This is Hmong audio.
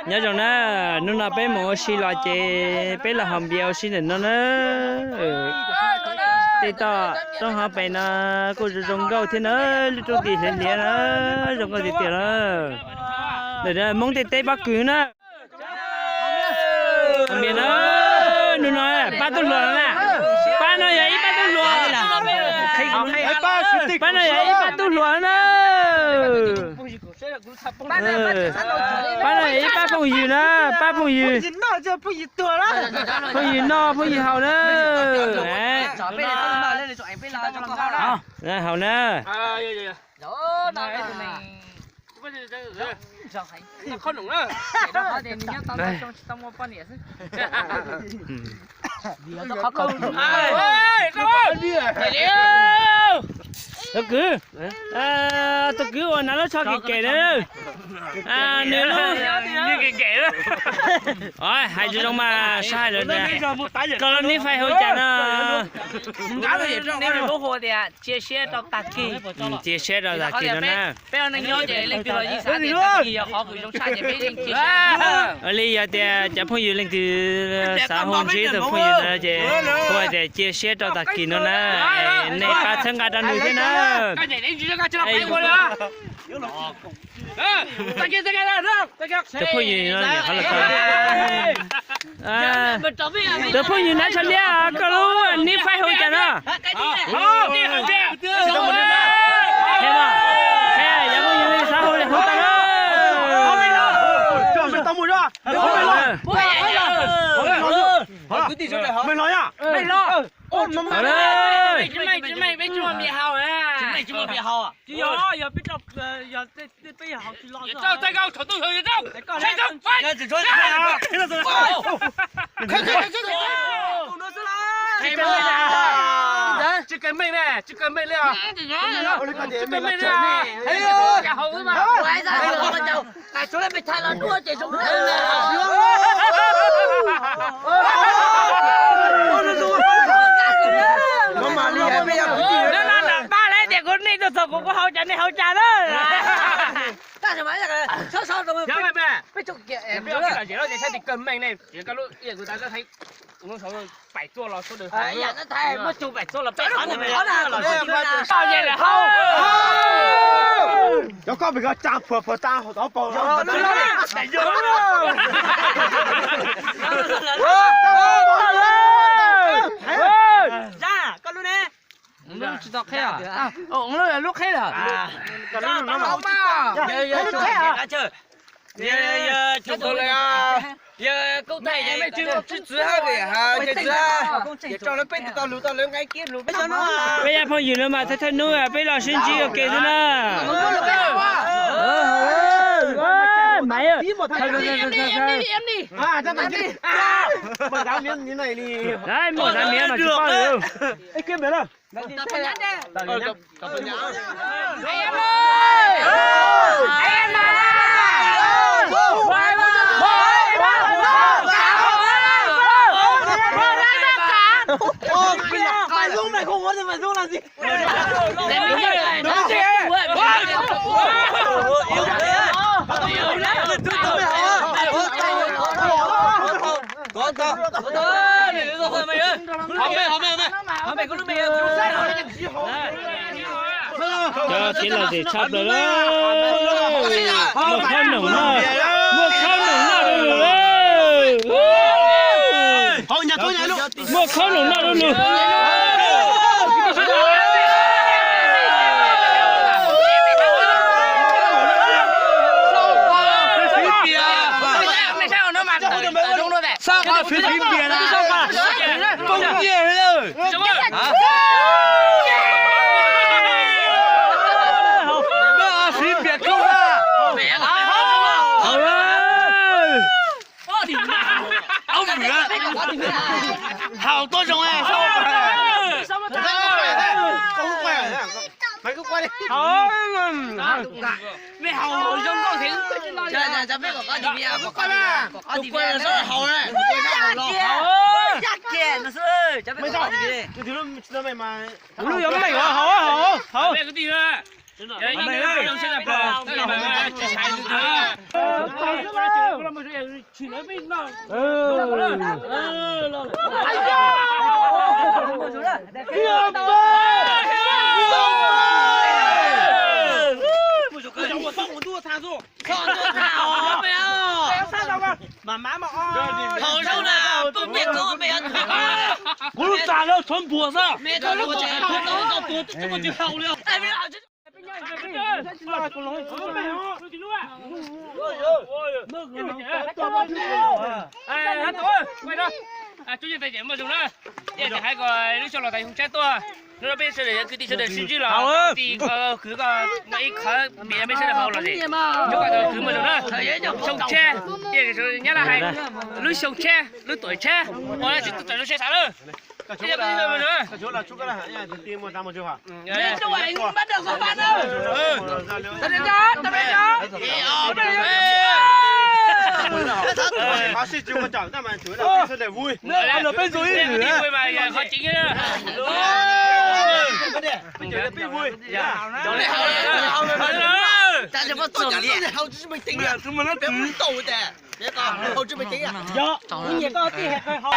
Nyob zoo na, hnub no peb mus ua si los ces peb los haus npias ua si ntawm no na. Tej toj roob hauv pes no kuj zoo zoo nkauj thiab na, lub roob ti hliav hliav na, zoo nkauj tiag tiag na. Ntawm no Hmoob tej teb pob kws na. Haus npias na, hnub no pab tub hluas na. Pab no yog ib pab tub hluas. Pab no yog ib pab tub hluas na. Pab no yog ib pab phooj ywg na, pab phooj ywg. Phooj ywg noj phooj ywg haus na. Haus na. Tus kwv, tus kwv uas hnav lub tsho kem kem na. Nws lub, hais zoo zoo mas saib hais lawm tias koj lub nick Facebook cas no. Cia siab rau tag kis. Cia siab rau tag kis no na. Peb ua neej nyob ces leej twg los yeej xav tias tag kis yog qhov kws zoo tshaj ces peb yeej cia siab. Ua li yog tias cov phooj ywg leej twg xav hu ntsib tus phooj ywg no ces kuv hais tias cia siab rau tag kis no na, nej pab txhawb nqa rau nws thiab na. Tus phooj ywg no nyuam qhuav los txog. Tus phooj ywg hnav tsho liab, koj lub nick Facebook cas no? Qhia mas, qhia yog phooj ywg xav hu li hu tau na. Tsis kawg meej ne, tsis kawg meej li os. Tsis kawg meej li os. Pab lawv tias kuv nej tuaj txog kuv, kuv haus cas nej haus cas na. Peb ua tsis lom zem lawm ces saib tsis kawg meej ne, tsis kawg lub, kuv tab pais tuaj los suav dawg. Cov koj pem ko tsa phuam phuam tas hauv paus. Koj lub ne? Lub tsis tau qheb, lub qheb lawm. Peb yog phooj ywg no mas thawj thawj hnub peb los sib ntsib ua ke xwb na. Muaj dav miav mas tsis paub. Cov txiv lom zem tshaj plaws lawm. Muaj khob noom noj, muaj khob noom noj du lug lawm. Muaj khob noom noj du lug. Haus tuaj zoo. Mej haus zoo nkauj thiab. Tus kuj los sawv daws haus na. Kuv lub yuav meej os, haus, haus, haus. Kuv lub tas lawm, tshuav npuas xwb. Hais kom lub xyoo los tas xyoo tshiab tuaj, hnub no peb sawv daws yog kwv tij sawv daws sib ntsib los ti khwv koj ib qho pem peb sawv daws haus los es, cov koj kwv mus zoo na, xyoo tshiab, nyab laj hais, lub xyoo tshiab lub tuam tshiab, ua tsis tau zoo siab xav lawm. Yog, kuv nyiam koj tij hais qhov.